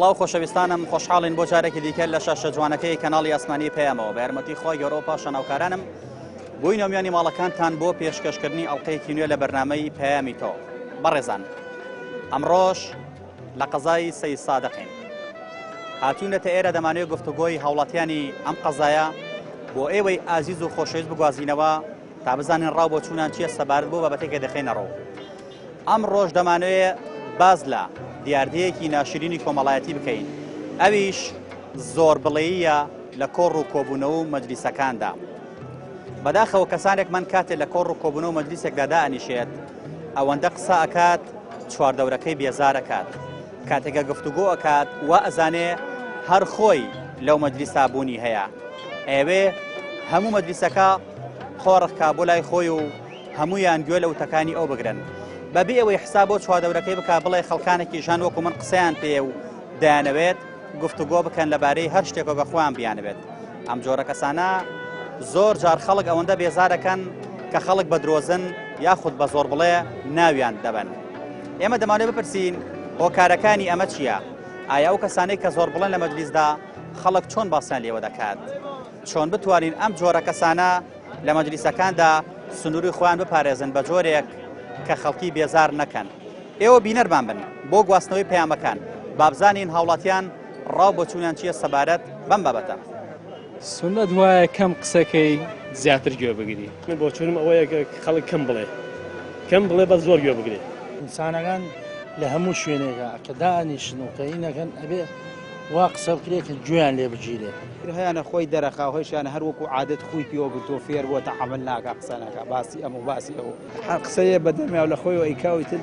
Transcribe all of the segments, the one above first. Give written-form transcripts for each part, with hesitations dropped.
سڵاو خۆشەویستانم خۆشحاڵین بۆ جارێکی دیکە لە شاشە جوانەکەی کەناڵی ئاسمانی پەیامەوە بە یارمەتی خوای گەورە و پاشان هاوکارانم بووینە میانی ماڵەکانتان بۆ پێشکەشکردنی ئەڵلقەیەکی نوێ لە بەرنامەی پەیامی تۆ بەڕێزان ئەمڕۆش لە قەزای سەی سادقین هاتوونەتە ئێرە دەمانەوێت گفتوگۆی هاوڵاتیانی ئەم قەزایە بۆ ئێوەی ئازیز و خۆشەویست بگوازینەوە تا بزانین ڕاو بۆچوونان چییە سەبارەت بۆ بابەتێک کە دەخەینە ڕوو. ئەمڕۆش دەمانەوێ باس لە دیاردەیەکی ناشرینی کۆمەڵایەتی بکەین، ئەویش زۆربڵێییە لە کۆڕ و کۆبوونەوە و مەجلیسەکاندا. بەداخەوە کەسانێک من کاتێ لە کۆڕ و کۆبوونەوە مەجلیسێکدا دائەنیشێت ئەوەندە قسە ئەکات چواردەورەکەی بێزار ئەکات. کاتێکە گفتوگۆ ئەکات وا ئەزانێ هەر خۆی لەو مەجلیسا بوونی هەیە ئەیەوێ هەموو مەجلیسەکە قۆڕخ کا بۆ لای خۆی و هەمویان گوێ لە وتەکانی ئەو بگرن بەبێ ئەوەی حساب بۆ چواردەورەکەی بکا بڵێ خەڵکانێکی ژان وەکو من قسەیان پێ و دەیانەوێت گفتوگۆ بکەن لەبارەی هەر شتێکەوە کە خۆیان بیانەوێت ئەم جۆرە کەسانە زۆر جار خەڵک ئەوەندە بێزارەکەن کە خەڵک بە درۆزن یاخود بە زۆر بڵێ ناویان دەبەن ئێمە دەمانێت بپرسین هۆکارەکانی ئەمە چییە؟ ئایا ئەو کەسانەی کە زۆر بڵێن لە مەجلیسدا خەڵک چۆن باسیان لێوە دەکات؟ چۆن بتوانین ئەم جۆرە کەسانە لە مەجلیسەکاندا سنووری خۆیان بپارێزن بە جۆرێک کە خەڵکی بێزار نەکەن؟ ئێوە بینەرمان بن بۆ گواستنەوەی پەیامەکان بابزانین هاوڵاتیان ڕاو بۆچوونیان چییە سەبارەت بەم بابەتە. سوننەت وایە کەم قسەکەی زیاتر گوێ بگری. من بۆچوونم ئەوەیە کە خەڵک کەم بڵێ کەم بڵێ بەس زۆر گوێ بگرێ. ئینسانەکان لە هەموو شوێنێکا کە دائەنیشن و کە ئینەکەن ئەبێ وا قسە بکرێ کە گوێیان لێ بگیرێ. هەیانە خۆی دەرەخا و هەیشیانە هەر وەکوو عادەت خووی پێوە گرتووە فێر بووە تەعامول ناکا قسە ناکا باسی ئەم و باسی ئەو. هەر قسەیە بە دەمیا و لە خۆیەوە ئەیکا و ئیتر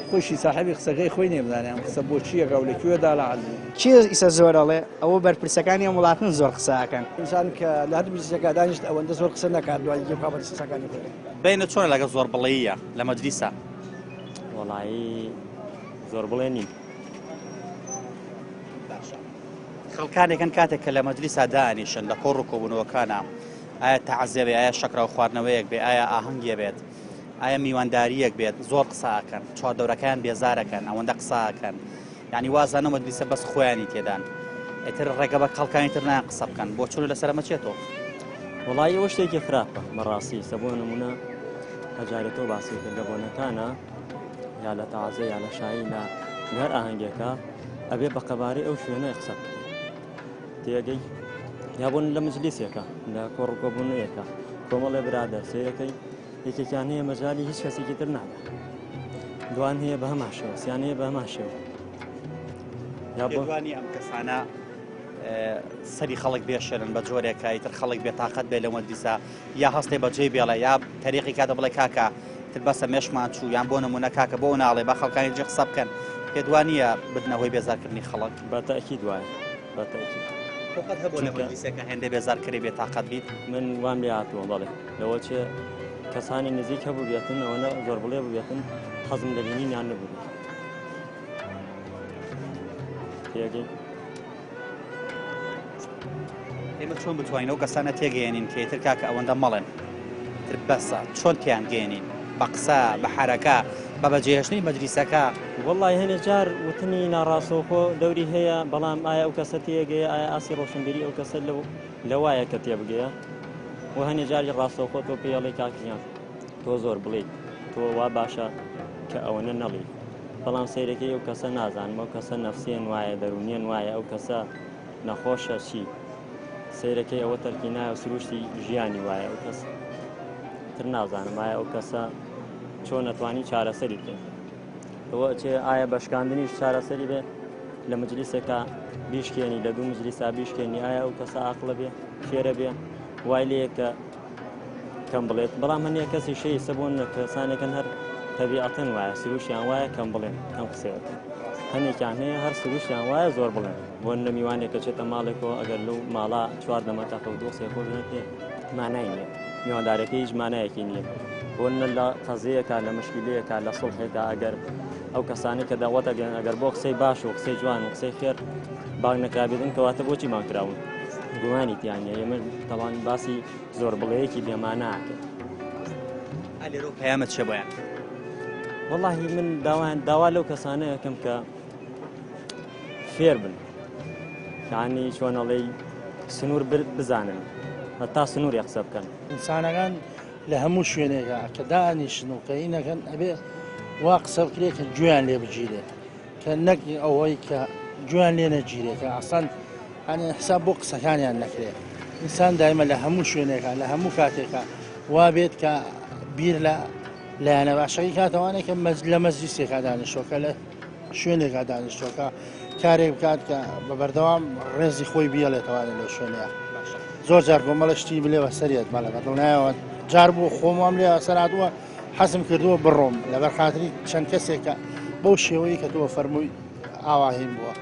خۆیشی ساحێبی قسەکەی خۆی نیە بزانێ ئەم قسە بۆ چی ئەکا و لە کوێ دا لە عەرزی. کێ ئیسە زۆر ئەڵێ؟ ئەوە بەرپرسەکانی ئەم وڵاتن زۆر قسە ئەکەن. ئینسان کە لە هەر مەجلیسێکا دانیشت ئەوەندە زۆر قسە نەکات دوای گوێ بخا بە قسەکانی خۆی. بەینە چۆنە لەگەڵ زۆر بڵێییە لە مەجلیسا؟ وەڵایی زۆر بڵێ نیم. باشە خەڵکانێکن کاتێک کە لە مەجلیسا دانیشن لە کۆڕ و کۆبوونەوەکانە ئایا تەعزیە بێ ئایا شەکراو خواردنەوەیەک بێ ئایا ئاهەنگیە بێت ئایا میوانداریەک بێت زۆر قسە ئەکەن چواردەورەکەیان بێزارەکەن ئەوەندە قسە ئەکەن یعنی وازانە مەجلیسە بەس خۆیانی تێدان ئیتر ڕێگە بە خەڵکانی تر نایان قسە بکەن بۆ چون لەسەر ئەمە چێتەوە وەڵایی ئەوە شتێکی خراپە بەڕاستی سە بۆ نمونە هەجارێ تۆ باسی کرد لە بۆنەکانە یا لە تازە یا لە شایی لە هەر ئاهەنگێکە ئەبێ بە قەبارەی ئەو شوێنە قسە بکەی تێگەی یا بۆن لە مجلیسێکە لە کۆڕکۆبوونەیەکە کۆمەڵێ برادەر سەیرەکەی یەکێکیان هەیە مەجالی هیچ کەسێکی تر نابێت دوان هەیە بە هەمان شێوە سیان هەیە بە هەمان شێوە یا بۆ دوانی ئەم کەسانە سەری خەڵک بێشێرن بە جۆرێکە ئیتر خەڵک بێتاقەت بێ لە مەجلیسە یا هەستێ بەجێی بێڵێ یا تەریقی کاتە بڵێ کاکە تر بەسە مێشکمان چوو یان بۆ نمونە کاکە بۆ ناڵێ با خەڵکانی جێ قسە بکەن پێت وا نییە بدنە هۆی بێزارکردنی خەڵک بە تەئکید وایە بە تەئکید تۆ قەت هەبوو لە مەجلیسێکە هێندە بێزارکەری بێتاقەت بیت من وام لێ هاتووە بەڵێ لەوە چێ کەسانی نزیک هەبوو بێتن ئەوەنە زۆر بڵێ بووبێتن حەزم لە بینینیان نەبوو تێگەی ئێمە چۆن بتوانین ئەو کەسانە تێگەیەنین کە ئیتر کاکە ئەوەندە مەڵێن تر بەسە چۆن تیان گەێنین بە قسە بە حرەکە بە بەجێهێشتنی مەجلیسەکە وەڵی هەنێ جار وتنی ناڕاستەوخۆ دەوری هەیە بەڵام ئایا ئەو کەسە تێگەیە ئایا ئاسی ڕۆشنبیری ئەو کەسە لەو لەوایە کە تێبگەیە و هەنێ جاری ڕاستەوخۆ تۆ پێڵی کاکیان تۆ زۆر بڵێیت تۆ وا باشە کە ئەوەنە نەڵی بەڵام سەیرەکەی ئەو کەسە نازانم ئەو کەسە نەفسیەن وایە دەروونیەن وایە ئەو کەسە نەخۆشە چی سەیرەکەی ئەوە تەرکی نایە سروشتی ژیانی وایە ئەو کەس تر نازانم ئایا ئەو کەسە چۆن ئەتوانی چارەسەری بکەین ئەوە چێ ئایا بەشکاندنیش چارەسەری بێ لە مجلیسێکا بیشکێنی لە دوو مجلیسا بیشکێنی ئایا ئەو کەسە ئاقلە بێ فێرە بێ وای لێ کە کەم بڵێت بەڵام هەنیە کەسی شەی سەبوون کەسانێکن هەر تەبیعەتەن وایە سروشیان وایە کەم بڵێن کەم قسەیەکەن هەنێکیان هەیە هەر سروشیان وایە زۆر بڵێن بۆ نە میوانێک کە چێتە ماڵێکەوە ئەگەر لەو ماڵا چوار دەمەتەقە و دوو قسەی خۆش نەکرێ مانای نییە میواندارەکەی هیچ مانایەکی نییە بۆ نە لە قەزیەکە لە مشکلەیەکە لە سڵحێکە ئەگەر ئەو کەسانی کە داوەتە گەن ئەگەر بۆ قسەی باش و قسەی جوان و قسەی خێر بانگ نەکرابێتن کەواتە بۆچی بانگ کراون گومانی تیا نییە ئێمە تەوان باسی زۆر بڵێیەکی بێمانە ئەکەین. ئەلێرە و پەیامت چیە بۆیان؟ وەڵاهی من داوایان داوا لەو کەسانە ئەکەم کە فێر بن یانی چۆن ئەڵێی سنوور بزانن هەتا سنووری قسە بکەن. ئینسانەکان لە هەموو شوێنێکا کە دائەنیشن و کە ئینەکەن ئەبێ وا قسە بکرێت کە گوێیان لێ بگیرێت کە نەک ئەوەی کە گوێیان لێ نەگیرێت کە ئاسان ئەنی حساب بۆ قسەکانیان نەکرێت ئینسان دایمە لە هەموو شوێنێکا لە هەموو کاتێکا وا بێت کە بیر لە لایەنە باشەکەی کاتەوانێک کە لە مەجلیسێکا دانیشتووە کە لە شوێنێکا دانیشتووە کە کارێک بکات کە بە بەردەوام ڕێزی خۆی بیەڵێتەوانێ لەو شوێنەیە زۆر جار کۆمەڵە شتی بلێ بە سەریەت بەڵێ بە دڵنیایەوە جار بوو خۆم وام لێ سەر هاتووە حەزم کردووە بڕۆم لەبەر خاتری چەند کەسێکە بەو شێوەیە کە تۆ فەرمووی ئاواهیم بووە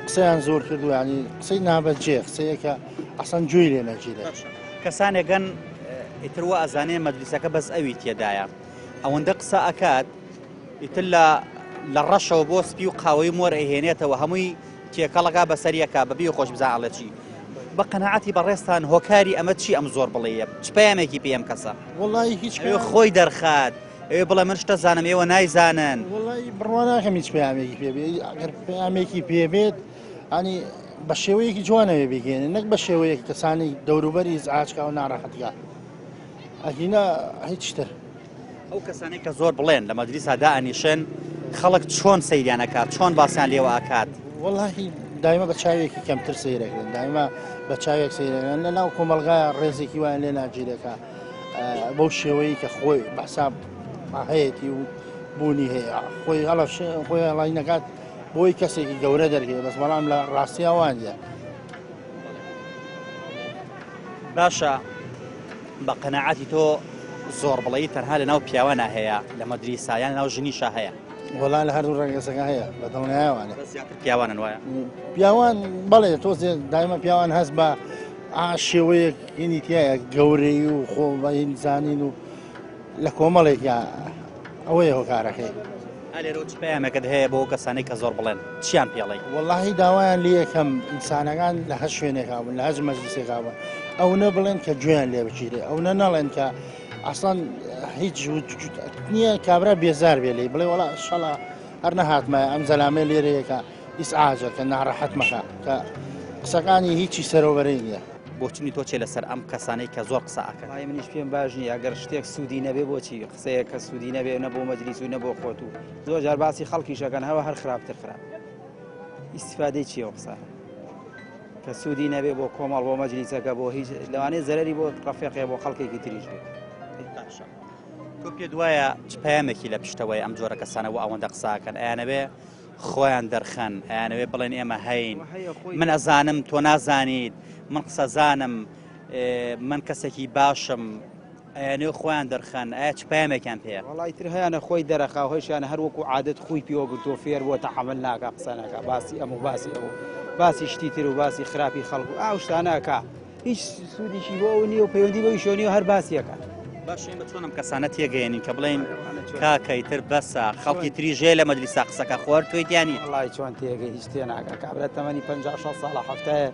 قسەیان زۆر کردو ینی قسەی نابەجێ قسەیەکە ئەسەن گوێی لێ نەگیرێت. کەسانێکن ئیتر وا ئەزانێ مەجلیسەکە بەس ئەوی تێدایە ئەوەندە قسە ئەکات ئیتر لە لە ڕەشەوە بۆ سپی و قاوەی مۆر ئەیهێنێتەوە هەمووی تێکەڵەکە بەسەر یەکا بەبی خۆش بزان ئەڵێ چی بە قەناعەتی بەڕێزتان هۆکاری ئەمە چی ئەم زۆر بڵێیە چ پەیامێکی پێ ئەم کەسە وەڵی هیچ ئەوێ خۆی دەرخات ئەوێ بڵێ من شتە زانم ئێوە نایزانن وەڵی بڕوا ناکەم هیچ پەیامێکی پێ بێ ئەگەر پەیامێکی پێ بێت ئەنی بە شێوەیەکی جوانەوێ بیگەێنێ نەک بە شێوەیەک کەسانی دەوروبەری ئیزعاجکا و ناڕەحەتگا ئەگینا هیچ تر. ئەو کەسانەی کە زۆر بڵێن لە مەجلیسا دائەنیشن خەڵک چۆن سەیریان ئەکات چۆن باسیان لێوە ئەکات؟ وەڵاهی دایمە بە چاوێکی کەمتر سەیرەکرێن دایمە بە چاوێک سەیرەکرێن لە ناو کۆمەڵگا ڕێزێکی وایان لێ ناگیرێکە بەو شێوەیە کە خۆی بەحساب هەیەتی و بوونی هەیە خۆی هەڵە خۆی هەڵی نەکات بۆی کەسێکی گەورە دەرگێ بەس بەڵام لە ڕاستیا وانە. باشە بە قەناعەتی تۆ زۆر بڵێی تەنها لە ناو پیاوانە هەیە لە مەدریسا یان ناو ژنیشا هەیە؟ وەڵا لە هەردوو ڕەگەزەکە هەیە بە دڵنیایەوانە. بەس زیاتر پیاوانن وایە؟ پیاوان بەڵێ تۆزێ دایمە پیاوان هەست بە ئا شێوەیەک هینی تایە گەورەی و خۆ بەهین زانین و لە کۆمەڵێکیا ئەوەیە هۆکارەکەی. ئا لێرەوە چ پەیامێکت هەیە بۆ ئەو کەسانەی کە زۆر بڵێن چیان پێڵێی؟ وەڵاهی داوایان لێ یەکەم ئینسانەکان لە هەر شوێنێکا بن لە هەر مەجلیسێکا بن ئەونە بڵێن کە گوێیان لێ بگیرێ ئەونە نەڵێن کە ئەسڵەن هیچ نییە کابرا بێزار بێ لێی بڵێ وەڵا شەڵا هەر نەهاتمایە ئەم زەلامەی لێرەیەکە ئیسعاجە کە ناڕەحەت مەکە کە قسەکانی هیچی سەرەوبەرەی نییە. بۆچونی تۆ چیە لەسەر ئەم کەسانەی کە زۆر قسە ئەکەن؟ وەڵایی منیش پێم باش نییە ئەگەر شتێک سوودی نەبێ بۆچی قسەیەک کە سوودی نەبێ نە بۆ مەجلیس و نە بۆ خۆت و زۆر جار باسی خەڵکیش ئەکەن هەوە هەر خراپتر خراپ ئیستیفادەی چییە ئەو قسانە کە سوودی نەبێ بۆ کۆمەڵ بۆ مەجلیسەکە بۆ هیچ لەوانەیە زەرەری بۆ ڕەفیقێ بۆ خەڵکێکی تریش بێ. باشە تۆ پێت وایە چ پەیامێکی لە پشتەوەی ئەم جۆرە کەسانە و ئەوەندە قساکەن ئەیانەوێ خۆیان دەرخەن ئەیانەوێ بڵێن ئێمە هەین من ئەزانم تۆ نازانیت من قسەزانم من کەسێکی باشم ئەیانەوێ خۆیان دەرخەن ئایا چ پەیامێکیان پێیە؟ وەڵا ئیتر هەیانە خۆی دەرەخا و هەیشیانە هەر وەکو عادەت خووی پێوە گرتووە فێر بووە تەحەمول ناکا قسە ناکا باسی ئەم و باسی ئەو باسی شتی تر و باسی خراپی خەڵک و ئاو شتانە ئەکا هیچ سوودیشی بۆ ئەو نییە و پەیوەندی بەویشەوە نییە و هەر باسی ئەکا. باشە ئێمە چۆن ئەم کەسانە تێگەیەنین کە بڵێین کاکە ئیتر بەسە خەڵکی تریش هەیە لە مەجلیسا قسەکە خۆر تۆی تیا نییە. وەڵای چۆن تێگەی هیچ تێناگا کابرا تەمەنی 50 60 ساڵە حەفتایە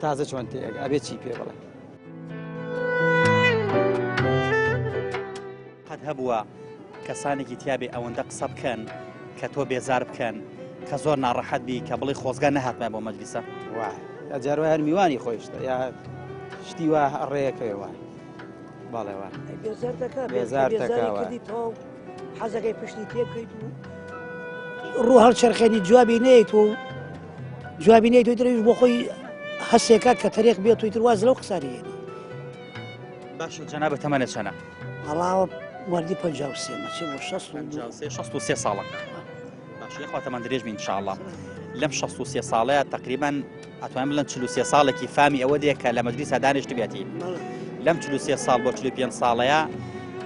تازە چۆن تێگا ئەبێ چی پێ بڵێ. قەت هەبووە کەسانێکی تیابێ ئەوەندە قسە بکەن کە تۆ بێزار بکەن کە زۆر ناڕەحەت بی کە بڵێ خۆزگا نەهاتمە بۆ مەجلیسە وا یا جار وایە هەر میوانی خۆیشتە یا شتی وا ڕێیەکەوێ وایە بەڵێ وایە بێزار دەکا بێزار دەکا بێزاری وایە. کردی تەواو حەزەکەی پشتی تێ بکەیت و ڕوو هەڵچەرخێنی جوابی نەیەیت و جوابی نەیەیت و ئیتر بۆ خۆی هەسێکا کە تەرێک بێت و ئیتر واز لەو قسانە هێنی. باشە جەنابت تەمەنت چەنە؟ وەڵا وەردی 53 مە چێ بۆ 63 63 ساڵە. باشە یەخوا تەمەن درێژ بی ئینشاءاللە. لەم 63 ساڵەیە تقریبا ئەتوانم بڵێم 43 ساڵێکی فامی ئەوە دێ کە لە مەجلیسا دانیشتبێتی. لەم 43 ساڵ بۆ 45 ساڵەیە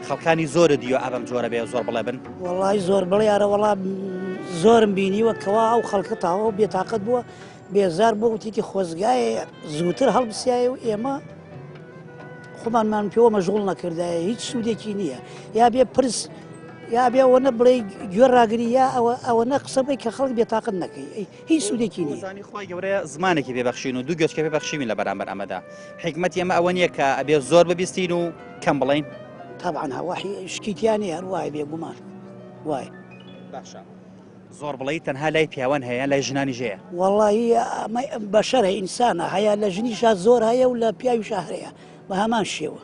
خەڵکانی زۆرت دیوە ئەبەم جۆرە بێ زۆر بڵێ بن؟ وەڵای زۆر بڵێ ئەرە وەڵا زۆرم بینیوە کەوا ئەو خەڵکە تەواو بێتاقەت بووە بێزار بووە وتیتی خۆزگایە زووتر هەڵبسایە و ئێمە خۆمانمان پێوە مەشغوڵ نەکردایە هیچ سوودێکی نییە یا بێ پرس یا بێ ئەوە بڵێ گوێ ڕاگری یا ئەوە ئەوە نە قسە بڵێ کە خەڵک بێتاقەت نەکەی ئەی هیچ سوودێکی نییە. زانی خوای گەورەیە زمانێکی پێ بەخشین و دوو گوێچکە پێ بەخشیوین لە بەرامبەر ئەمەدا حیکمەتی ئەمە ئەوە نییە کە ئەبێ زۆر ببیستین و کەم بڵێین؟ تەبعەن هەوا شکی تیا نییە هەر وایە بێگومان وایە. باشە. زۆر بڵێی تەنها لای پیاوان هەیە لای ژنانیش هەیە؟ وەڵاهی ئەمە بەشەرە ئینسانە هەیە لە ژنیشا زۆر هەیە و لە پیاویشا هەیە بە هەمان شێوە.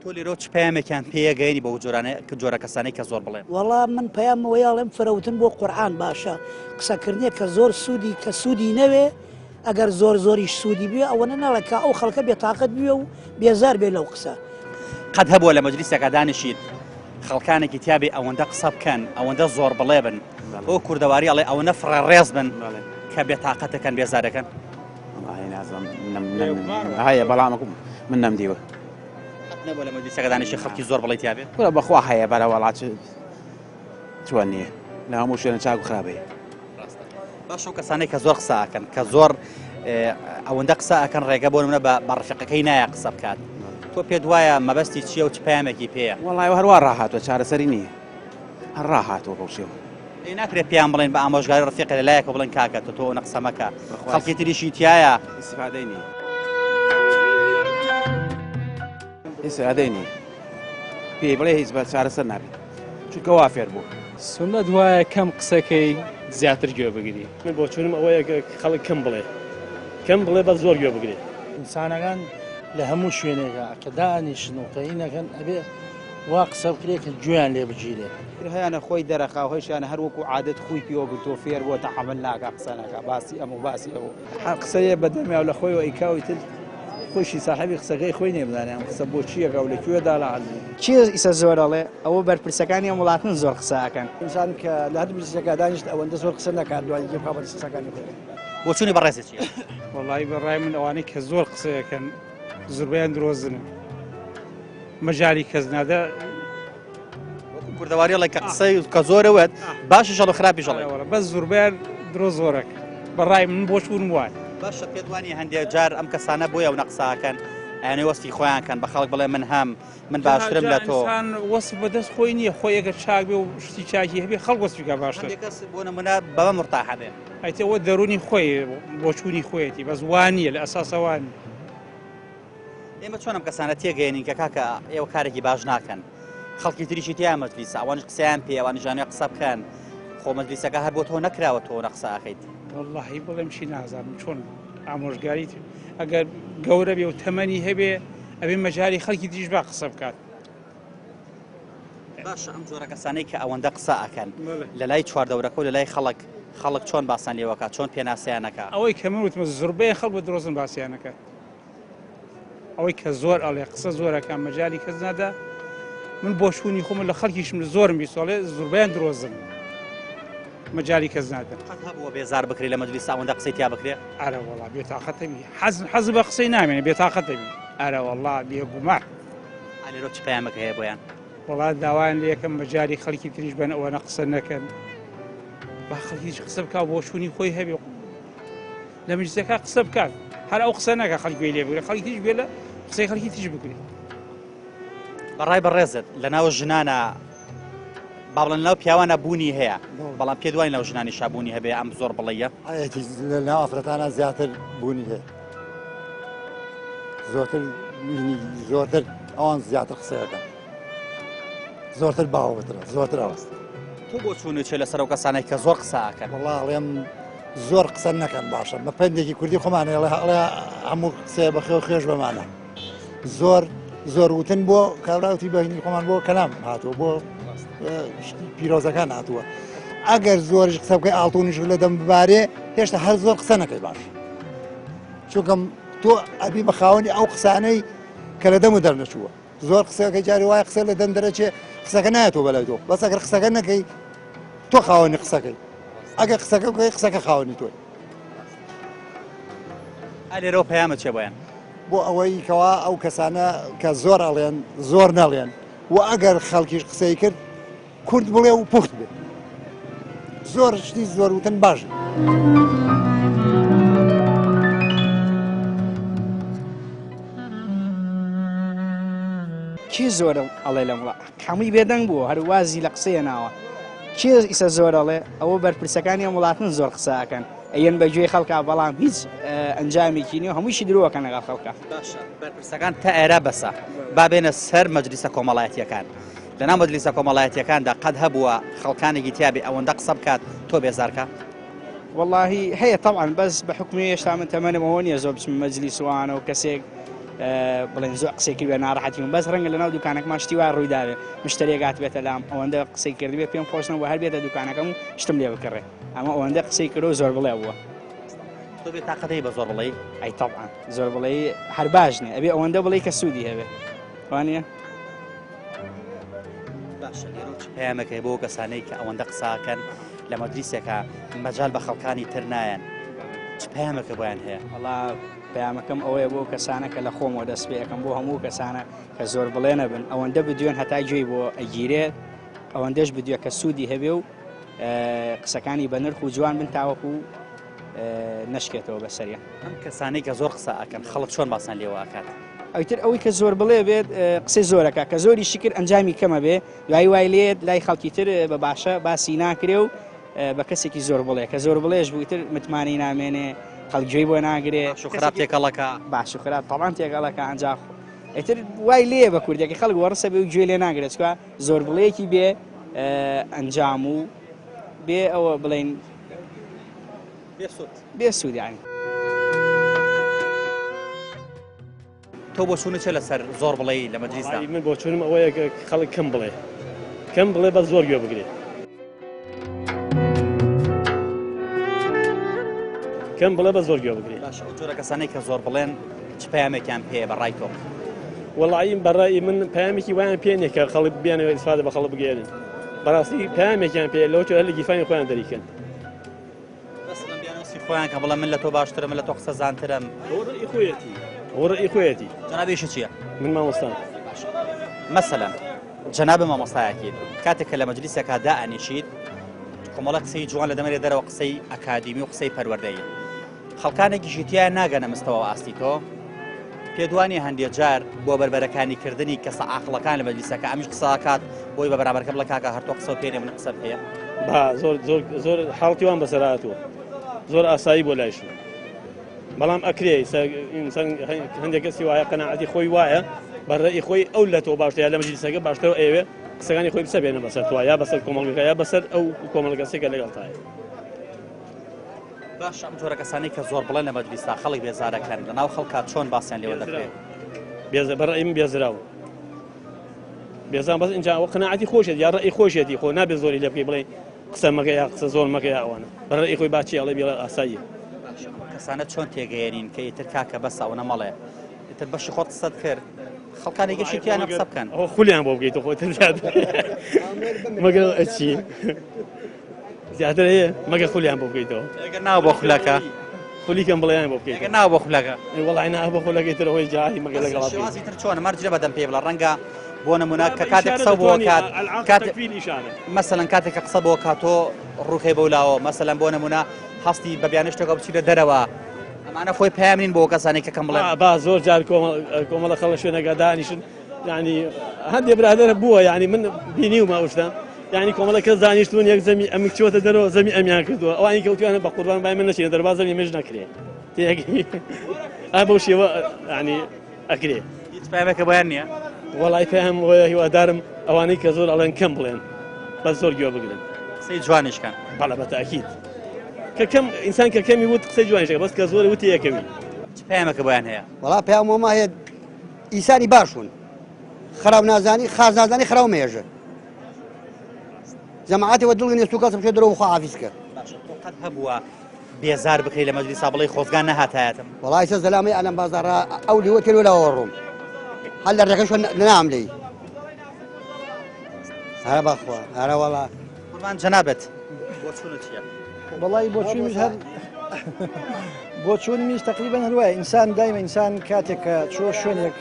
تۆ لێرەوە چ پەیامێکیان پێیەگەیەنی بەو جۆرانە جۆرە کەسانەی کە زۆر بڵێن؟ وەڵا من پەیامەوە یاڵێم فرەوتن بۆ قورئان باشە قسەکردنێک کە زۆر سوودی کە سوودی نەوێ ئەگەر زۆر زۆریش سوودی بێ ئەوەنە ناڵێ کە ئەو خەڵکە بێتاقەت بوێ و بێزار بێ لەو قسە. قەت هەبووە لە مەجلیسێکا دانیشیت خەڵکانێکی تیابێ ئەوەندە قسە بکەن ئەوەندە زۆر بڵێ بن بۆ کوردەواری ئەڵێ ئەوەنە فڕە ڕێز بن کە بێتاقەتەکەن بێزارەکەن؟ هەیە بەڵام من نەمدیوە. قەت نەبووە لە مەجلیسەکە دانیشی خەڵکی زۆر بڵێ تیابێ؟ کورە بەخوا هەیە بەرە وەڵا چۆن نییە لە هەموو شوێنە چاک و خراپ هەیە. باشە و کەسانێک کە زۆر قسە ئەکەن کە زۆر ئەوەندە قسە ئەکەن ڕێگە بۆ منە بە ڕفقەکەی نایە قسە بکات تۆ پێت وایە مەبەستی چییە و چ پەیامێکی پێیە؟ وەڵای هەروە ڕاهاتوە چارەسەری نییە هەر ڕاهاتوە بەو شێوە. ئەی ناکرێت پێیان بڵێن بە ئامۆژگاری ڕفیقە لە لایەکەوە بڵێن کاکە تۆ تۆ ئەونە قسە مەکە خەڵکی تریشی تایە ئیسفادەی نییە ئیسفادەی نییە پێی بڵێ هیچ بە چارەسەر نابێت چونکە وا فێر بوو. سوننەت وایە کەم قسەکەی زیاتر گوێ بگری. من بۆچوونم ئەوەیە کە خەڵک کەم بڵێ کەم بڵێ بەس زۆر گوێ بگرێ. ئینسانەکان لە هەموو شوێنێکا کە دانیشن و کە ئینەکەن ئەبێ وا قسە بکرێ کە گوێیان لێ بگیرێ. هەیانە خۆی دەرەخا و هەیشیانە هەر وەکوو عادەت خووی پێوە گرتووە فێر بووە تەحەمول ناکا قسە ناکا باسی ئەم و باسی ئەو. هەر قسەیە بە دەمیا و لە خۆیەوە ئەیکا و ئیتر خۆیشی ساحێبی قسەکەی خۆی نیە بزانێ ئەم قسە بۆ چی ئەکا و لە کوێ دا لە عەرزی. کێ ئیسە زۆر ئەڵێ ئەوە بەرپرسەکانی ئەم وڵاتن زۆر قسە ئەکەن. ئینسان کە لە هەر مەجلیسێکا دانیشت ئەوەندە زۆر قسە نەکات دوای گوێ بخا بە قسەکانی خۆی. بۆچوونی بەڕێزت چییە؟ وەڵایی بە ڕای من ئەوانەی کە زۆر قسە ئەکەن زۆربەیان درۆزنن. مەجالی کەس نادا. وەکو کوردەواری ئەڵێ کە قسەی کە زۆرە وت باشیش ئەڵێ خراپیش ئەڵێ. بەس زۆربەیان درۆ زۆرەک بەڕای من بۆچوونم وایە. باشە پێت وانیە هەندێک جار ئەم کەسانە بۆیە ئەو نەقساکەن ئەیانەوێ وەسفی خۆیان کەن بە خەڵک بڵێ من هەم من باشترم لە تۆ. ئینسان وەسف بەدەست خۆی نییە خۆی ئەگەر چاک بێ و شتی چاکی هەبێ خەڵک وەسفی کا باشتر. هەندێک کەس بۆ نمونە بەمە مورتاحە بێ. ئەیتر ئەوە دەروونی خۆی بۆچوونی خۆیەتی بەس وا نییە لە ئەساسە وا نییە. ئێمە چۆن ئەم کەسانە تێگەیەنین کە کاکە ئێوە کارێکی باش ناکەن خەڵکی تریشی تیا مەجلیسە ئەوانیش قسەیان پێ ئەوانیش قسە بکەن خۆ مەجلیسەکە هەر بۆ تۆ نەکراوە تۆ نە قسە ئەکەیت. وەڵاهی بڵێم چی نازانم چۆن ئامۆژگاریت ئەگەر گەورە بێ و تەمەنی هەبێ ئەبێ مەجالی خەڵکی تریش با قسە بکات. باشە ئەم جۆرە کەسانەی کە ئەوەندە قسە ئەکەن لە لای چواردەورەکە و لە لای خەڵک خەڵک چۆن باسان لێوەکە چۆن پێناسەیانەکە؟ ئەوەی کە من وتمە زۆربەی خەڵک بە درۆزن باسیانەکە. ئەوەی کە زۆر ئەڵێ قسە زۆرەکە مەجای کەس نادا من بۆ شوونی خۆم لە خەڵکیشم زۆرم بیسۆڵێ زوربیان درۆزن مەجای کەس نادەن هەبووە بێزار بکرێ لە مەجلیس ئەوەندە قسەی تیا بکرێ ئارە وەڵا بێتاقەتەبی حەز حەز بە قسەی نامێنێ بێتاقەتەبی ئارە وەڵا بێگومان ئالێرۆ چ پەیامەکە هەیە بۆیان وەڵا داوایان لە یەکەم مەجای خەڵکی تریش بن ئەوەنە قسە نەکەن با خەڵکیش قسە بکا بۆ شوونی خۆی هەبێ لە مەجلیسەکە قسە بکات هەر ئەو قسە نەکە خەڵک گوێی لێ بگرێ خەڵکی تریش گوێ لە قسەی خەڵکی تریش بگرێ. بەڕای بەڕێزت لە ناو ژنانە با بڵێن لەناو پیاوانە بوونی هەیە بەڵام پێت وای لەناو ژنانیشا بوونی هەبێ ئەم زۆر بڵێیە؟ هەیەتی لە ناو ئافرەتانە زیاتر بوونی هەیە زۆرتر زۆرتر ئەوان زیاتر قسەیەکەن زۆرتر باوەترە زۆرتر ئەوەست تۆ بۆ چوونی چێ لەسەر ئەو کەسانێک کە زۆر قسە ئەکەن وەڵا ئەڵێم زۆر قسە نەکەن باشە بە پەندێکی کوردی خۆمان ئەڵێ ئەڵێ هەموو قسەیە بە خێو خوێش بەمانە زۆر زۆر وتن بۆ کابراوتی بەهینی خۆمان بۆ کەلام هاتووە بۆ شتی پیرۆزەکان هاتووە ئەگەر زۆریش قسە بکەی ئاڵتونیش لە دەم ببارێ هێشتا هەر زۆر قسە نەکەی باش چونکەم تۆ ئەبی بە خاوەنی ئەو قسانەی کە لە دەم و دەرنەچووە زۆر قسەکە جاری وایە قسە لە دەم دەرەچێ قسەکە نایەتەوە بەلای تۆ بەس ئەگەر قسەکە نەکەی تۆ خاوەنی قسەکەی ئەگەر قسەکە بکەی قسەکە خاوەنی تۆی. ئەلێرەوە پەیامت چیە بۆیان؟ بۆ ئەوەی کەوا ئەو کەسانە کە زۆر ئەڵێن زۆر نەڵێن و ئەگەر خەڵکیش قسەی کرد کورت بڵێ و پوخت بێ زۆر شتی زۆر وتن باش کێ زۆر ئەڵێ لەم وڵا هەمووی بێدەنگ بووە هەر وازی لە قسەیە ناوە کێ ئیسە زۆر ئەڵێ ئەوە بەرپرسەکانی ئەم وڵاتن زۆر قسە ئەکەن ئەیەن بە گوێی خەڵکا بەڵام هیچ ئەنجامێکی نیە هەموویشی درۆکەن لەگەڵ خەڵکا باشە بەرپرسەکان تا ئێرە بەسە با بێنە سەر مەجلیسە کۆمەڵایەتیەکان. لەناو مەجلیسە کۆمەڵایەتیەکاندا قەت هەبووە خەڵکانێکی تیابێ ئەوەندە قسە بکات تۆ بێزارکە؟ وەڵاهی هەیە تەبعەن بەس بە حوکمی هێشتا من تەمەنم ئەوە نییە زۆر بچمە مەجلیس و ئەوانە و کەسێک بڵێن زۆر قسەی کردبێ ناڕەحەتی بووم بەس ڕەنگە لەناو دوکانەکەمان شتی وا ڕووی دابێ مشتەریەک هاتبێتە لام ئەوەندە قسەی کردبێ پێم خۆش نەبوو هەر بێتە دوکانەکەم و شتم لێ بکڕێ ئەمە ئەوەندە قسەی کردو زۆر بڵێ بووە. تۆ بێ تاقەتەی بە زۆر بڵێی؟ ئەی تەبعەن زۆر بڵێی هەر باش نییە ئەبێ ئەوەندە بڵێی کە سوودی هەبێ وانە؟ باشە لێرە چ پەیامێک هەیە بۆ کەسانەی کە ئەوەندە قساکەن لە مەجلیسێکا مەجال بە خەڵکانی تر نایەن چ پەیامێکە بۆیان هەیە؟ وەڵا پەیامەکەم ئەوەیە بۆ کەسانە کە لە خۆمەوە دەست پێ ئەکەم بۆ هەموو کەسانە کە زۆر بڵێ نەبن ئەوەندە بدوێن هەتا گوێی بۆ ئەگیرێت ئەوەندەش بدوێ کە سوودی هەبێ و قسەکانی بە نرخ و جوان بن تاوەکو نەشکێتەوە بەسەریان. ئەم کەسانەی کە زۆر قسە ئەکەن خەڵک چۆن باسیان لێوە ئەکات؟ ئەویتر ئەوەی کە زۆر بڵێ بێت قسەی زۆرەکە کە زۆری شکر ئەنجامی کەمە بێ دوایی وای لێت لای خەڵکی تر بە باشە باسی ناکرێ و بە کەسێکی زۆر بڵێ کە زۆر بڵێش بوو تر متمانەی نامێنێ خەڵک گوێی بۆ ناگرێ باش و خراپ تێکەڵەکە باش و خراپ تەڵان تێکەڵەکە ئەنجا ئیتر وای لێ بە کوردەکە خەڵک وەڕسە بێ و گوێ لێ ناگرێت چکە زۆر بڵێکی بێ ئەنجام و بێ ئەوە بڵین بێ سوود یانی. تۆ بۆچوونت چیە لەسەر زۆر بڵێی لە مەجلیسدا؟ من بۆچوونم ئەوەیە کە خەڵک کەم بڵێ کەم بڵێ بەس زۆر گوێ بگرێ کەم بڵێ بە زۆر گوێ بگرێ باشە ئەو جۆرە کەسانەی کە زۆر بڵێن چ پەیامێکیان پێیە بە ڕای تۆ؟ وەڵایی بە ڕای من پەیامێکی وایان پێ نییە کە خەڵک بیانەوێت ئیسفادە بە خەڵک بگەیەنن بەڕاستی پەیامێکیان پێ لەوە هەر لە گیرفانی خۆیان دەریکەن مەسەلەن بیانوسی خۆیان کە بڵێ من لە تۆ باشترم من لە تۆ قسە زانترم ئەوە ڕەئی خۆیەتی ئەوە ڕەئی خۆیەتی جەنابی ئیشت چییە؟ من مامۆستام. مەسەلەن جەنابە مامۆستایەکیت کاتێک کە لە مەجلیسێکا دائەنیشیت کۆمەڵە قسەی جوان لە دەمەرێ دەرەوە قسەی ئەکادیمی و قسەی پەروەردەیی خەڵکانێکیشی تیا ناگەنە مستەوا و ئاستی تۆ پێت وانیە هەندێ جار بۆ بەربەرەکانی کردنی کەسە عاقڵەکان لە مەجلیسەکە ئەمیش قسە ئەکات بۆی بە بەرامبەرەکە بڵێ کاکە هەر تۆ قسەو پێ نیە من قسەم پێیە؟ با زۆر زۆر زۆر حاڵەتی وام بەسەر هاتووە زۆر ئاسایی بۆ لایشم بەڵام ئەکرێ ئینسان هەندێک کەسی وایە قەناعەتی خۆی وایە بە ڕەئی خۆی ئەو لە تۆ باشتر یا لە مەجلیسەکە باشترە و ئەیەوێ قسەکانی خۆی بسەپێنە بەسەر تۆ یا بەسەر کۆمەڵگەکە یا بەسەر ئەو کۆمەڵگەسێکە لەگەڵتایە. باشە ئەم جۆرە کەسانەی کە زۆر بڵێن لە مەجلیسا خەڵک بێزارەکەن لە ناو خەڵکا چۆن باسیان لێوە دەکرێت؟ بێزە بە ڕەئی من بێزراو بێزان بەس اینجا ئەوە قەناعەتی خۆشێت یا ڕەئی خۆشێتی خۆ نابێ زۆری لێ بکەی بڵێ قسە مەکە یا قسە زۆر مەکە یا ئەوانە بە ڕەئی خۆی باچی ئەڵێ بێڵێ ئاساییە. باشە ئەم کەسانە چۆن تێگەیەنین کە ئیتر کاکە بەسە ئەوەنە مەڵێ ئیتر بەشی خۆت قسەت کرد خەڵکانی گەشی تیانە قسە بکەن. ئەوە خولیان بۆ بکەیت خۆ تر زیاتر مەگەر ئەچی زیاتر هەیە مەگە خولیان بۆ بکەیتەوە ئەگەر ناو بۆ خولەکە خولی کەم بڵێیان بۆ بکەیت ئەگەر ناو بۆ خولەکە وەڵای نا بۆ خولەکەی تر ئەوەی جاهی مەگە لەگەڵ شێوازی تر چۆنە مەرج لە بەدەم پێ بڵێ ڕەنگە بۆ نمونە کە کاتێک قسە بۆ کات کات مەسەلەن کاتێک کە قسە بۆ کات تۆ ڕووکەی بەو لاوە مەسەلەن بۆ نمونە هەستی بە بیانە شتێکەوە بچیتە دەرەوە ئەمانە خۆی پەیام نین بۆ کەسانی کە کەم بڵێن با زۆر جار کۆمەڵە خەڵک شوێنەکە دانیشن یعنی هەندێ برادەر بووە یعنی من بینیومە ئەو شتە یعنی کۆمەڵە کەس دانیشتون یەک زەمی ئەم چۆتە دەرەوە زەمی ئەمیان کردووە ئەوانی کەوتویانە بە قوربان بای من نەچینە دەرەوە زەمی مش نەکرێ تێگەی ئا بەو شێوە یعنی ئەکرێ هیچ پەیامێکە بۆیان نییە وەڵای پەیام وەیە هیوادارم ئەوانەی کە زۆر ئەڵێن کەم بڵێن بەس زۆر گوێ بگرن قسەی جوانیش کەن بەڵێ بە تاکید کە کەم ئینسان کە کەمی وت قسەی جوانیش بەس کە زۆر وتی یەکەوی چ پەیامێکە بۆیان هەیە وەڵا پەیام وەما هەیە ئینسانی باشون خراو نازانی خاس نازانی خراو مێژە جەماعەتی وە دڵی نێستو کەسم شێ درۆ خوا حافیز کرد باشە تۆ قەت هەبووە بێزار بکەی لە مەجلیسا بڵێی خۆزگا نەهاتایەتم وەڵای سە زەلامەی ئەلەم بازاڕا ئەو لیوە تێلۆ لاوە ڕۆم هەر لە ڕێگەش نام لێی هەرە بەخوا هەرە وەڵا قوربان جەنابت بۆچوونت چییە؟ وەڵای بۆچوونیش هەر بۆچوونمیش تقریبا هەر وایە ئینسان دایمە ئینسان کاتێک کە چووە شوێنێک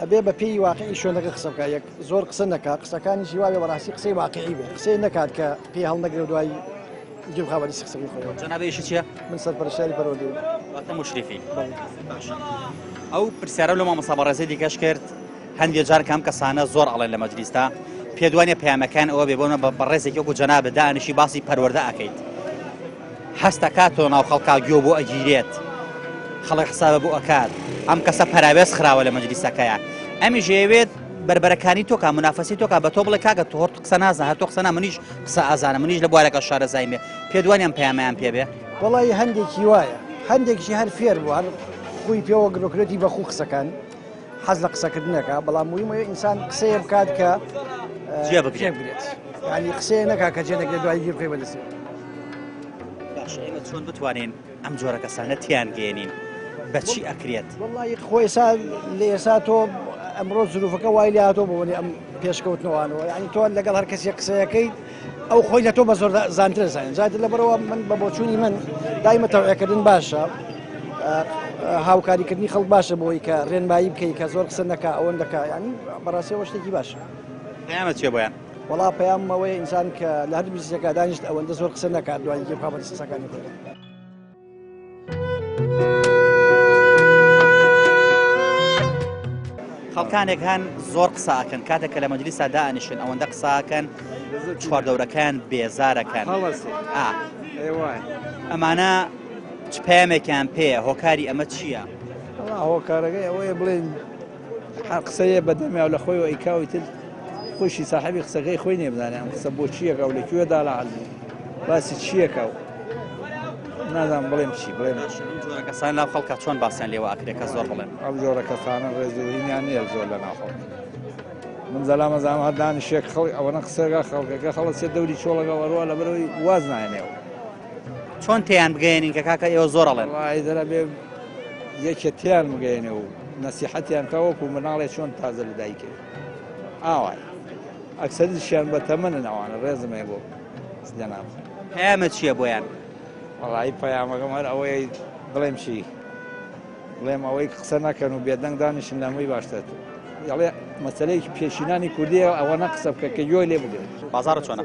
ئەبێ بە پێی واقعی شوێنەکە قسە بکە یەک زۆر قسە نەکا قسەکانیشی واێ بەڕاستی قسەی واقعی بێ قسەی نەکات کە پێی هەڵنەگرێ و دوایی گوێ بخا بە دیسی قسەکەی خۆیەوە. جەنابی ئیشت چییە؟ من سەرپەرشتیاری پەروەردەیم. واتە موشریفی. بەڵێ. باشە. ئەو پرسیارەم لەو مامۆستا بەڕێزەی دیکەش کرد هەندێ جار کە ئەم کەسانە زۆر ئەڵێن لە مەجلیسدا پێت وانیە پەیامەکان ئەوە بێ بۆ بە بەڕێزێکی وەکو جەنابت دانیشی باسی پەروەردە ئەکەیت هەست ئەکات تۆ ناو خەڵکا گوێ بۆ ئەگیرێت خەڵک حسابە بۆ ئەکات ئەم کەسە پەراوێز خراوە لە مەجلیسەکەیە ئەمیش ئەیەوێت بەربەرەکانی تۆ کا منافەسی تۆ کا بە تۆ بڵێ کاکە تۆ هەر قسە نازان هەر تۆ قسە نا منیش قسە ئازانم منیش لە بوارەکە شارەزایم بێ پێت وانیان پەیامیان پێ بێ؟ وەڵی هەندێکی وایە هەندێکیشی هەر فێر بوو هەر خوی پێوە گرۆکرێتی بە خوو قسەکان حەز لە قسەکردنەکە بەڵام مویمە ئینسان قسەیە بکات کە جێ بگرێت ینی قسەیە نەکا کە جێ نەگرێت دوای گیر بخەی بەدەستی. باشە ئێمە چۆن بتوانین ئەم جۆرە کەسانە تیان گەێنین بەچی ئەکرێت؟ وڵی خۆ ئێسا لە ئێسا تۆ ئەمڕۆ زروفەکە وای لە هاتۆ بۆنی ئەم پێشکەوتنەوەانەوە یعنی تۆ لەگەڵ هەر کەسێک قسەیەکەی ئەو خۆی لە تۆ بە زۆر زانتر زانین زیاتر لەبەرەوە من بە بۆچوونی من دایمە تەوعەکردن باشە هاوکاریکردنی خەڵک باشە بۆی کە ڕێنمایی بکەی کە زۆر قسە نەکا ئەوەن دەکا ینی بەڕاستیەوە شتێکی باشە. پەیامت چیە بۆیان؟ وەڵا پەیامم ئەوەیە ئینسان کە لە هەر مەجلیسێکا دانیشت ئەوەندە زۆر قسە نەکات دوای گوێ بخا بە قسەکانی خۆی. خەڵکانێک هەن زۆر قسە ئەکەن کاتێک کە لە مەجلیسا دائەنیشن ئەوەندە قسە ئەکەن چواردەورەکەیان بێزارەکەن ئەمانە چ پەیامێکیان پێیە هۆکاری ئەمە چییە؟ هۆکارەکەی ئەوەیە بڵێن هەر قسەیە بە دەمیا لە خۆی و ئەیکاوی تر خۆشی ساحبی قسەکەی خۆی نێبزانێ ئەم قسە بۆ چیەکە و لە کوێدا لە عەلمی باسی چیەکە و نازانم بڵێم چی بڵێم جۆرە کەسان ناو خەڵکە چۆن باسیان لێوە ئەکرێ کە زۆر بڵێن ئەم جۆرە کەسانە ڕێزوهینیان نییە زۆر لە ناو خەڵک من زەلامە زانم هەر دانیشێک خەڵک ئەوەنە قسەگا خەڵکەکە خەڵەسێ دەوری چۆڵەکە وەڕوە لەبەرەوەی واز نایەنێەوە چۆن تێیان بگەیەنین کە کاکە ئێوە زۆر ئەڵێن؟ وەڵای دەرە بێ یەکێ تێیان بگەیەنێ و نەسیحەتیان کا وەکو مناڵێ چۆن تازە لە دایکێ ئاوای ئەکسەریشیان بە تەمەنن ئەوانە ڕێزم هەیە بۆ جەناب. پەیامت چییە بۆیان؟ وەڵایی پەیامەکەم هەر ئەوەیە بڵێم چی بڵێم ئەوەی قسە نەکەن و بێدەنگ دانیشن لە هەمووی باشتر ئەڵێ مەسەلەیەکی پێشینانی کوردیە ئەوە نە قسە بکە کە گوێی لێ بگرێت. بازاڕت چۆنە؟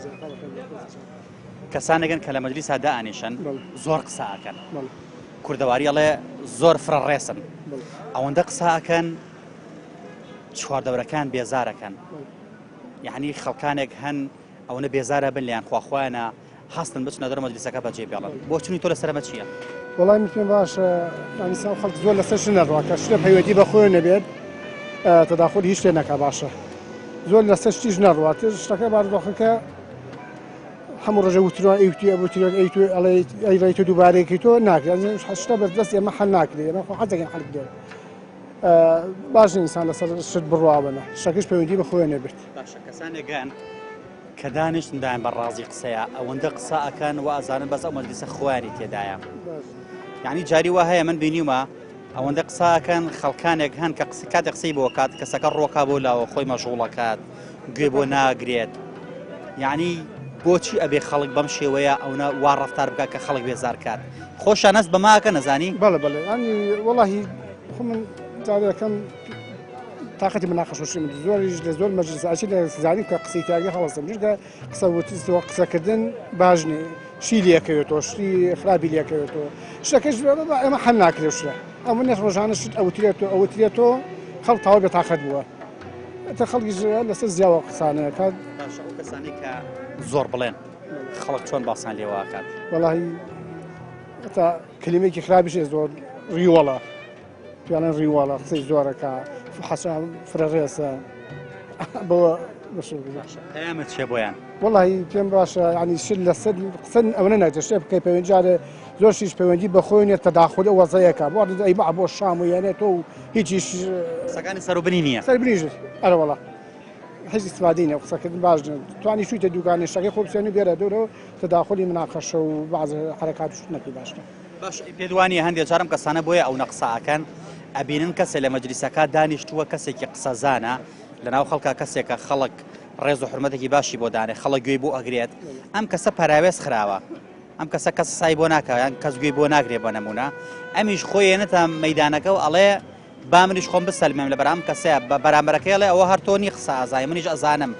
کەسانێکن کە لە مەجلیسا دائەنیشن زۆر قسە ئەکەن کوردەواری ئەڵێ زۆر فرە ڕێسن ئەوەندە قسە ئەکەن چواردەورەکان بێزارەکەن یعنی خەڵکانێک هەن ئەوەنە بێزارە بن لیان خواخوایانە هەستن بچنە دەر مەجلیسەکە بەجێ بێڵن بۆچونی تۆ لەسەر ئەمە چییە؟ وەڵای من پێم باشە ئەنسان خەڵک زۆر لەسەر شت نەڕوا کە شتە پەیوەندی بە خۆی نەبێت تەداخل هیچ شتێ نەکا باشە زۆر لەسەر شتیش نەڕوات شتەکە بارودۆخەکە هەموو ڕۆژە وترۆ ئەیوتی ئەوترۆ ئەیتو ئەڵێ ئەیڵێ تۆ دووبارەیەکی تۆ ناکرێت شتە بەس دەست ئێمە حل ناکرێت ئێمە خۆ حەز دەکەین حل بکرێت باش ئینسان لەسەر شت بڕواوەنە شتەکەش پەیوەندی بە خۆیان نەبێت باشە کەسانێکان کە دانیشتن دایان بە ڕازی قسەیە ئەوەندە قسە ئەکەن و ئەزانن بەس ئەو مەجلیسە خۆیانی تێدایە یعنی جاری وا هەیە من بینیومە ئەوەندە قسە ئەکەن خەڵکانێک هەن کە قسە کاتێک قسەی بۆ کات کەسەکە ڕۆکا بۆ لاوە خۆی مەشغوڵەکات گوێ بۆ ناگرێت یعنی بۆچی ئەبێ خەڵک بەم شێوەیە ئەوە وا ڕفتار بکات کە خەڵک بێزار کات خۆشان هەست بەماکە نەزانی بەڵێ بەڵێ ئەنی وەڵاهی خۆ من جارەکەم تاقەتی مناقەشەشی من زۆریش لە زۆر مەجلیس ئەچی لە زانیم کە قسەی تاگە هەڵەسم چونکە قسە وتن قسەکردن باش نیە شی لێکەوێتەوە شتی خراپی لێکەوێتەوە شتەکەش ئێمە حەل ناکرێت شتە ئەمە نێت ڕۆژانە شت ئەوترێتەوە ئەوترێتەوە خەڵک تەواو بێتاقەت بووە تا خەڵکی لەسەر زیاوە قسانەیە کات باشە ئەو کەسانەی کە زۆر بڵێن خەڵک چۆن باسان لێوە ئەکات وەڵاهی تا کلمێکی خراپیش زۆر ڕیوەڵە پیاڵێن ڕیواڵە قسەی زۆرەکە حەسا فرە ڕێسە بەوە پەیامت چیە بۆیان؟ وەڵی پێم باشە ینی شت لەسەر قسە ئەوە ناچێت شتێ بکەی پەیوەندی جارێ زۆر شیش پەیوەندی بە خۆی نیە تەداخل ئەو وەزەیەکە بۆ ئەی بە بۆ شام و یانێ تۆ و هیچیش قسەکانی سەروبنی نییە سەربنیش ئەرە وەڵا هیچ استفادەی نیە قسەکردن باش نیە توانی چوویتە دوکانێ شتەکەی خۆ بسێنی بێرە دورەوە تەداخلی مناقەشە و بعض حرکات و شت نەکەی باشتر باش پێت وانیە هەندێ جار ئەم کەسانە بۆیە ئەونە قسە ئەکەن ئەبینن کەسێ لە مەجلیسەکە دانیشتووە کەسێکی قسەزانە لەناو خەڵکا کەسێکە خەڵک ڕێز و حرمەتێکی باشی بۆ دانێ خەڵک گوێی بۆ ئەگرێت ئەم کەسە پەراوێز خراوە ئەم کەسە کەس سای بۆ ناکە یان کەس گوێی بۆ ناگرێ بە نمونە ئەمیش خۆی ێنێتە مەیدانەکە و ئەڵێ با منیش خۆم بسەلمێم لە بەرام کەسەیە بە بەرامبەرەکەی ئەڵێ ئەوە هەر تۆ نی قسە ئازای منیش ئەزانم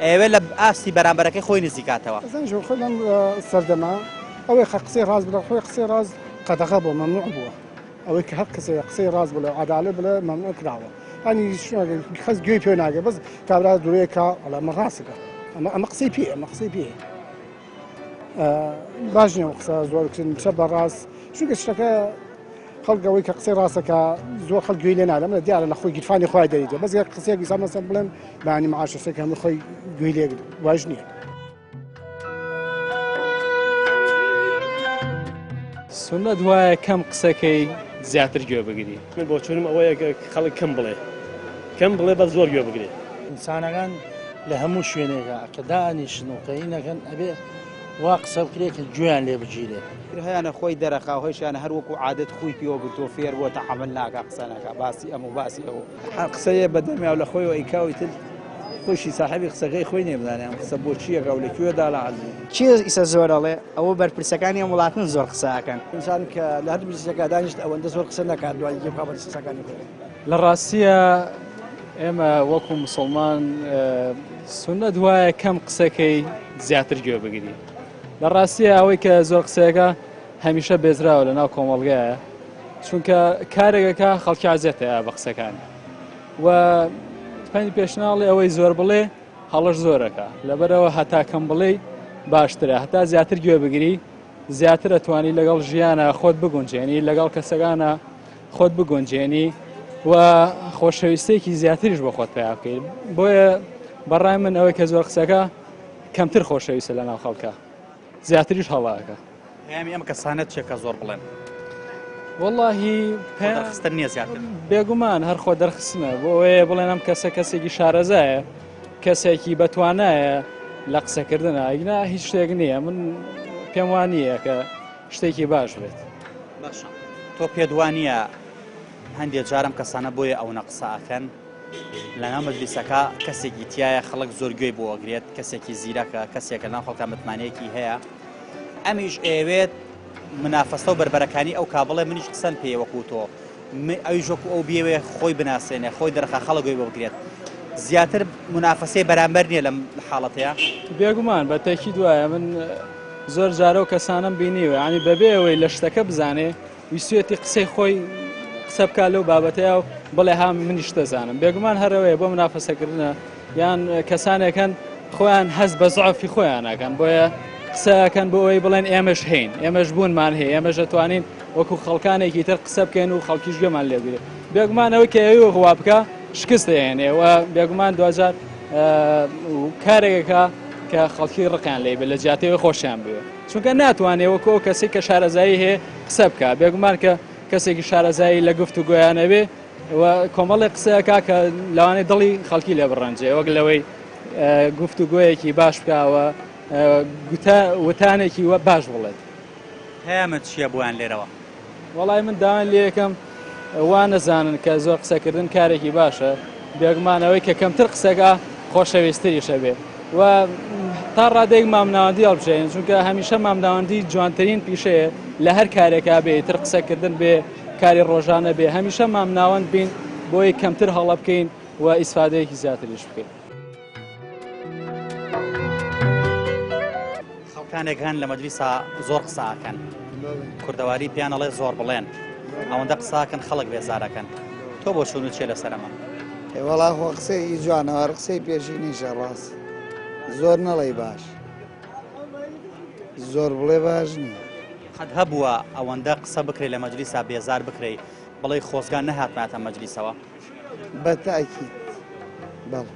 ئەیەوێ لە ئاستی بەرامبەرەکەی خۆی نزیکاتەوە. ئەزانیش خۆی لەم سەردەمە ئەوەی کە قسەی ڕاست بڵێ خۆی قسەی ڕاست قەدەغە بووە مەمنوع بووە ئەوەی کە هەر کەسێک قسەی ڕاست بڵێ عەدالەت بڵێ مەمنوع کراوە ینی کەس گوێی پێ ناگە بەس کابرا درۆیەکە ئەڵێ ئەمە ڕاستەکە ئەمە ئەمە قسەی پێ ئەمە قسەی پێ باش نییە قسە زۆرکردن چە بەڕاست چونکە شتەکە. خەڵک ئەوەی کە قسەی ڕاستەکە زۆر خەڵک گوێی لێ نادەم لە دیارە لە خۆی گیرفانی خۆی دەریدە بەس گەر قسەیەک ئینسان مەسەن بڵێن بەیانی معاش شتێک هەموو خۆی گوێی لێ وایش نییە. سوننەت وایە کەم قسەکەی زیاتر گوێ بگری. من بۆچوونم ئەوەیە کە خەڵک کەم بڵێ کەم بڵێ بەس زۆر گوێ بگرێ. ئینسانەکان لە هەموو شوێنێکا کە دانیشن و کە ئینەکەن ئەبێ وا قسە بکرێت کە گوێیان لێ بگیرێت. هەیانە خۆی دەرەخا و هەیشیانە هەر وەکو عادەت خووی پێوە گرتووە فێر بووە تەعامل ناکا قسە ناکا باسی ئەم و باسی ئەو. هەر قسەیە بە دەمیا و لە خۆیەوە ئەیکا و ئیتر خۆیشی ساحێبی قسەکەی خۆی نییە بزانێ ئەم قسە بۆ چییەکا و لە کوێدا لە عەرزی. کێ ئیسە زۆر ئەڵێ ئەوە بەرپرسەکانی ئەم وڵاتن زۆر قسە ئەکەن. ئینسان کە لە هەر مەجلیسێکا دانیشت ئەوەندە زۆر قسە نەکات دوای گوێ بخا بە قسەکانی خۆی. لە ڕاستیە ئێمە وەکو مسلمان سونەت وایە کەم قسەکەی زیاتر گوێ بگری لە ڕاستیە ئەوەی کە زۆر قسەیەەکە هەمیشە بێزراوە لە ناو کۆمەڵگایە چونکە کارێکەکە خەڵکی عزیەتەیە بە قسەکانی و پەنج پێشناڵی ئەوەی زۆر بڵێ هەڵەش زۆرەکە لەبەرەوە هەتا کەم بڵێ باشترە هەتا زیاتر گوێ بگری زیاتر ئەتوانی لەگەڵ ژیانە خۆت بگونجێنی لەگەڵ کەسەکانە خۆت بگونجێنی و خۆشەویستێکی زیاتریش بۆ خۆت پیا بکەیت بۆیە بەڕای من ئەوەی کە زۆر قسەکە کەمتر خۆشەویستە لە ناو خەڵکە زیاتریش هەڵاکە پەیامی ئەم کەسانە چیە کە زۆر بڵێن؟ وەڵاهی دەرخستن نییە زیاتر بێگومان هەر خۆ دەرخستنە بۆ ئەوەیە بڵێن ئەم کەسە کەسێکی شارەزایە کەسێکی بەتوانایە لە قسەکردنە ئەگینا هیچ شتێک نییە من پێم وا نییە کە شتێکی باش بێت. باشە تۆ پێت وا نییە هەندێک جارم کەسانە بۆیە ئەونە قسە ئەکەن لەناو مەجلیسەکە کەسێکی تایە خەڵک زۆر گوێی بۆ ئەگرێت کەسێکی زیرەکە کەسێکە لەناو خەڵکە متمانەیەکی هەیە ئەمیش ئەیەوێت منافەسە و بەربەرەکانی ئەو کا بڵێ منیش قسەم پێیە وەکو تۆ ئەویش وەکو ئەو بیەوێ خۆی بناسێنێ خۆی دەرخا خەڵک گوێی بۆ بگرێت زیاتر منافەسەی بەرامبەر نییە لەم حاڵەتەیە؟ بێگومان بە تەکید وایە من زۆر جارە و کەسانم بینیوە ینی بەبێ ئەوەی لە شتەکە بزانێ ویستویەتی قسەی خۆی قسە بکات لەو بابەتەیە و بڵێ ها منیش دەزانم بێگومان هەرەوەیە بۆ منافەسەکردنە یان کەسانێکن خۆیان هەست بە زعفی خۆیان ئەکەن بۆیە قسەکەن بۆ ئەوەی بڵێن ئێمەش هەین ئێمەش بوونمان هەیە ئێمەش دەتوانین وەکو خەڵکانێکی تر قسە بکەین و خەڵکیش گوێمان لێبگرێت بێگومان ئەوەی کە ئەوی وا بکە شکست دەهێنێ و بێگومان دواجار کارێکەکە کە خەڵکی ڕقیان لێ بێت لە جیاتەوەی خۆشیان بوێ چونکە ناتوانێت وەکو ئەو کەسێک کە شارەزایی هەیە قسە بکە بێگومان کە کەسێکی شارەزایی لە گفت و گۆیانەوێ و کۆمەڵێک قسەکە کە لەوانەیە دڵی خەڵکی لێ بڕەنجێ وەک لەوەی گفت و گۆیەکی باش بکەوە گوتە وتانێکی وە باش بڵێت. پەیامت چییە بۆیان لێرەوە؟ وەڵای من داوایان لێ یەکەم وا نەزانن کە زۆر قسەکردن کارێکی باشە بێگومان ئەوەی کە کەمتر قسەکە خۆشەویستریشە بێ و تا ڕادەیەک مامناوەندی هەڵبژێن چونکە هەمیشە مامناوەندی جوانترین پیشەیە لە هەر کارێکا بێ تر قسەکردن بێ کاری ڕۆژانە بێ هەمیشە مامناوەند بین بۆی کەمتر هەڵە بکەین و ئیسفادەیەکی زیاتریش بکەین. خەڵکانێک هەن لە مەجلیسا زۆر قسە ئەکەن کوردەواری پێیان ئەڵێ زۆر بڵێن ئەوەندە قساکەن خەڵک بێزارەکەن تۆ بۆ چون و چێ لەسەر ئەمە؟ وەڵا خۆ قسەی جوانە هەر قسەی پێشینیشە ڕاست زۆر نەڵێی باش زۆر بڵێ باش نییە. قەت هەبووە ئەوەندە قسە بکرێ لە مەجلیسا بێزار بکرێی بڵێی خۆزگا نەهاتمایەتە مەجلیسەوە؟ بە تاکید بەڵێ.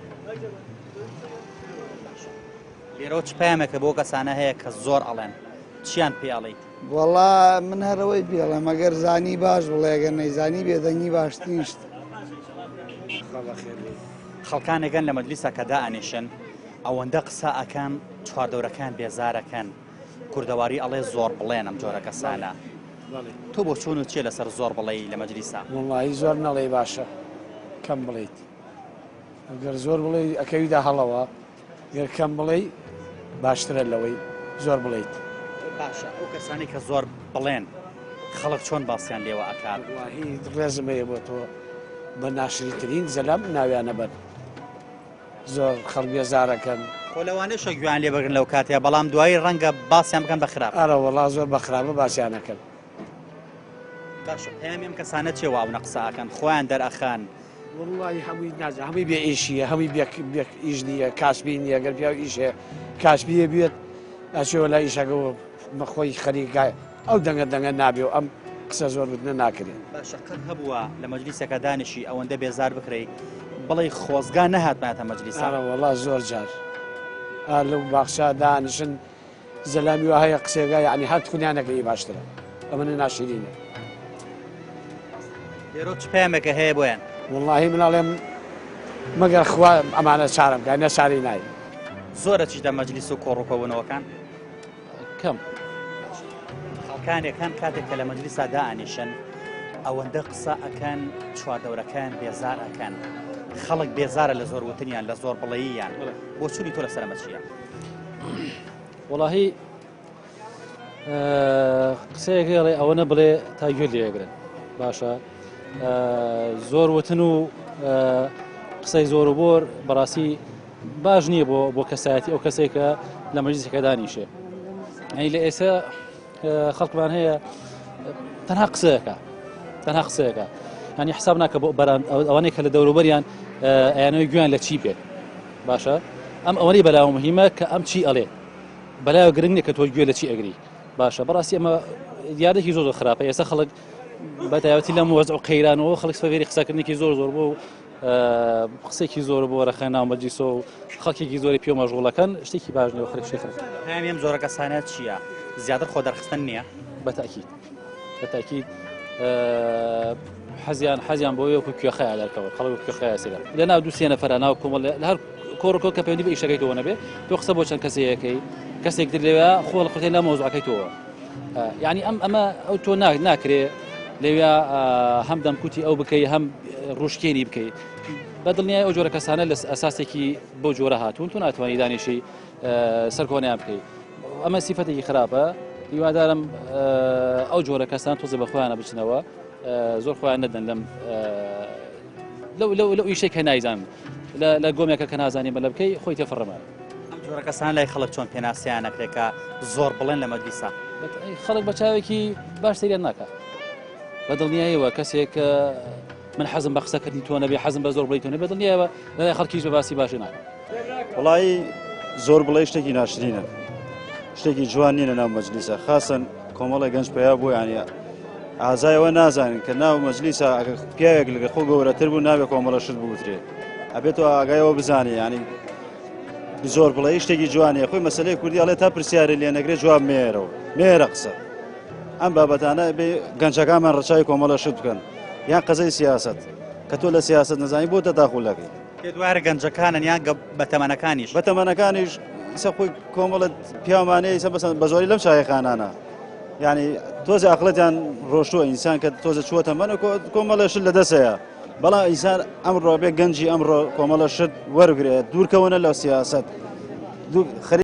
لێرەوە چ پەیامێکە بۆ کەسانە هەیە کە زۆر ئەڵێن چیان پێ ئەڵێیت؟ وەڵا من هەرەوەی پێڵێم ئەگەر زانی باش بڵێ ئەگەر نەیزانی بێدەنگی باشترین شتە. خەڵکانێکن لە مەجلیسا کە دائەنیشن ئەوەندە قسە ئەکەن چواردەورەکەیان بێزارەکەن کوردەواری ئەڵێ زۆر بڵێن ئەم جۆرە کەسانە تۆ بۆ چۆن و چیە لەسەر زۆر بڵێی لە مەجلیسا؟ وەڵاهی زۆر نەڵێی باشە کەم بڵێیت ئەگەر زۆر بڵێی ئەکەویتە هەڵەوە گەر کەم بڵێی باشترە لەوەی زۆر بڵێیت. باشە ئەو کەسانەی کە زۆر بڵێن خەڵک چۆن باسیان لێوە ئەکات؟ وەڵاهی ڕێزم هەیە بۆ تۆ بە ناشرینترین زەلام ناویان ئەبەن زۆر خەڵک بێزارەکەن. خۆ لەوانەشە گوێیان لێ بگرن لەو کاتەیە بەڵام دوایی ڕەنگە باسیان بکەن بە خراپ. ئەرە وەڵا زۆر بە خراپە باسیان ئەکەن. باشە پەیامی ئەم کەسانە چیە وا ئەونە قسە ئەکەن خۆیان دەرئەخەن؟ وەڵڵاهی هەمووی نازانم هەمووی بێ ئیشیە هەمووی بێ بێ ئیش نییە کاسبی نییە گەر پیاو ئیش هەیە کاسبیە بێت ئەچێەوە لای ئیشەکە بە خۆی خەریکە ئەو دەنگە دەنگە نابێ و ئەم قسە زۆر وتنە ناکرێت. باشە قەت هەبووە لە مەجلیسێکا دانیشی ئەوەندە بێزار بکرێی بڵێی خۆزگا نەهاتمایەتە مەجلیسە؟ ئەرە وەڵا زۆر جار ئا لەو باخچە دانیشن زەلامی وا هەیە قسەیەکا یەعنی هەر تخونیان نەکەی باشترە ئەمەنە ناشیرینە. لێرۆ چ پەیامێکە هەیە بۆیان؟ وەڵاهی من ئەڵێم مەگەر خوا ئەمانە چارە بکا نەچارەی نای. زۆر ئەچیتە مەجلیس و کۆڕ و کۆبوونەوەکان؟ کەم. خەڵکانێک هەن کاتێک کە لە مەجلیسا دائەنیشن ئەوەندە قسە ئەکەن چواردەورەکەیان بێزار ئەکەن خەڵک بێزارە لە زۆر وتنیان لە زۆر بڵێیان بۆچوونی تۆ لەسەر ئەمە چییە؟ وەڵاهی قسەیەک هەیە ئەڵێ ئەوە نەبڵێ تا گوێ لێگرن باشە زۆر وتن و قسەی زۆر و بۆر بەڕاستی باش نییە بۆ بۆ کەسایەتی ئەو کەسێک کە لە مەجلیسەکە دانیشێ ئەی لە ئێستا خەڵکمان هەیە تەنها قسەیەەکە تەنها قسەیەەکە ینی حساب ناکە بۆ بەران ئەوانەی کە لە دەوروبەریان ئەیانەوەی گویان لە چی بێت باشە ئەم ئەوەی بەلاوە مهمە کە ئەم چی ئەڵێ بەلایەوە گرنگ نیە کە تۆ گوێ لە چی ئەگری باشە بەڕاستی ئەمە دیاردێکی زۆر زۆر خراپە ئێستا خەڵک بە تایبەتی لەم وەزع و قەیرانەوە خەڵک فێری قسەکردنێکی زۆر زۆر بوو قسێکی زۆر بۆ ڕەخە ناو مەجلیسۆ و خەڵکێکی زۆری پێ مەژغوڵەکەن شتێکی باش نیە و خەڵک شتێکی خراپ. پەیامی ئەم جۆرە کەسانە چییە؟ زیاتر خۆ دەرخستن نییە؟ بەتەئکید بەتەئکید حەزیان حەزیان بۆ وەکو کوێخەیە دەرکەوت خەڵک وەکو کوێخەیە سەیرە لە ناو دوو سێ نەفەرە ناو کۆمەڵ لە هەر کۆڕکۆ کە پەیوەندی بە ئیشەکەی تۆوە نەبێ تۆ قسە بۆ چەند کەسەیەکەی کەسێک تر لەوێ خۆ لە خۆتێ لە مەوزوعەکەی تۆوە یعنی ئەم ئەمە ئەو تۆ ناکرێ لەوێ هەم دەمکوتی ئەو بکەی هەم ڕوشکێنی بکەی بە دڵنیای ئەو جۆرە کەسانە لە ئەساسێکی بۆ جۆرە هاتوون تۆ ناتوانانی دانیشی سەرکۆنیان بکەی ئەمە سیفەتێکی خراپە هیوادارم ئەو جۆرە کەسان تۆزە بە خۆیانە بچنەوە زۆر خۆیان نەدەن لەم لەو لەو لەو ئیشێک کە نایزان لە گۆمێکە کە نازانی مەلە بکەی خۆی تێفڕمە ئەم جۆرە کەسان لای خەڵک چۆن پێناسەیان نەکرێت کە زۆر بڵێن لە مەجلیسا خەڵک بە چاوێکی باش سەیریان ناکات بە دڵنیایەوە کەسێک من حەزم بە قسەکردنی تۆ نەبێ حەزم بە زۆر بڵی تۆ نەبێ دڵنیایەوە لەلای خەڵکیش بە باسی باشی ناکەم. وەڵایی زۆر بڵێ شتێکی ناشرینە شتێکی جوان نییە لە ناو مەجلیسە خاصەن کۆمەڵی گەنج پەیا بۆ یانە ئازایەوە نازانن کە ناو مەجلیسە ئەگەر پیاوێک لەگە خۆ گەورەتر بوو نابێ کۆمەڵە شت بگوترێ ئەبێت تۆ ئاگایەوە بزانێ ینی زۆر بڵێ شتێکی جوانەیە خۆی مەسلەی کوردی ئەڵێ تا پرسیارە لێ نەگرێ جواب مێرەوە مێرە قسە ئەم بابەتانە بێ گەنجەکانمان ڕەچاوی کۆمەڵە شت بکەن یان قەزەی سیاست کە تۆ لە سیاست نەزانی بۆ تەداخول دەکەیت پێت وایە گەنجەکانن یان بەتەمەنەکانیش؟ بەتەمەنەکانیش ئیسە خۆی کۆمەڵە پیاومانەیە ئیسە بەسەن بە زۆری لەم چایخانانە یعنی تۆزە ئەقلەتیان ڕۆشتووە ئینسان کە تۆزە چووە تەمەن و کۆمەڵە شت لە دەستەیە بەڵام ئینسان ئەمڕۆ بێ گەنجی ئەمڕۆ کۆمەڵە شت وەرگێت دوورکەونە لە سیاست خەریک.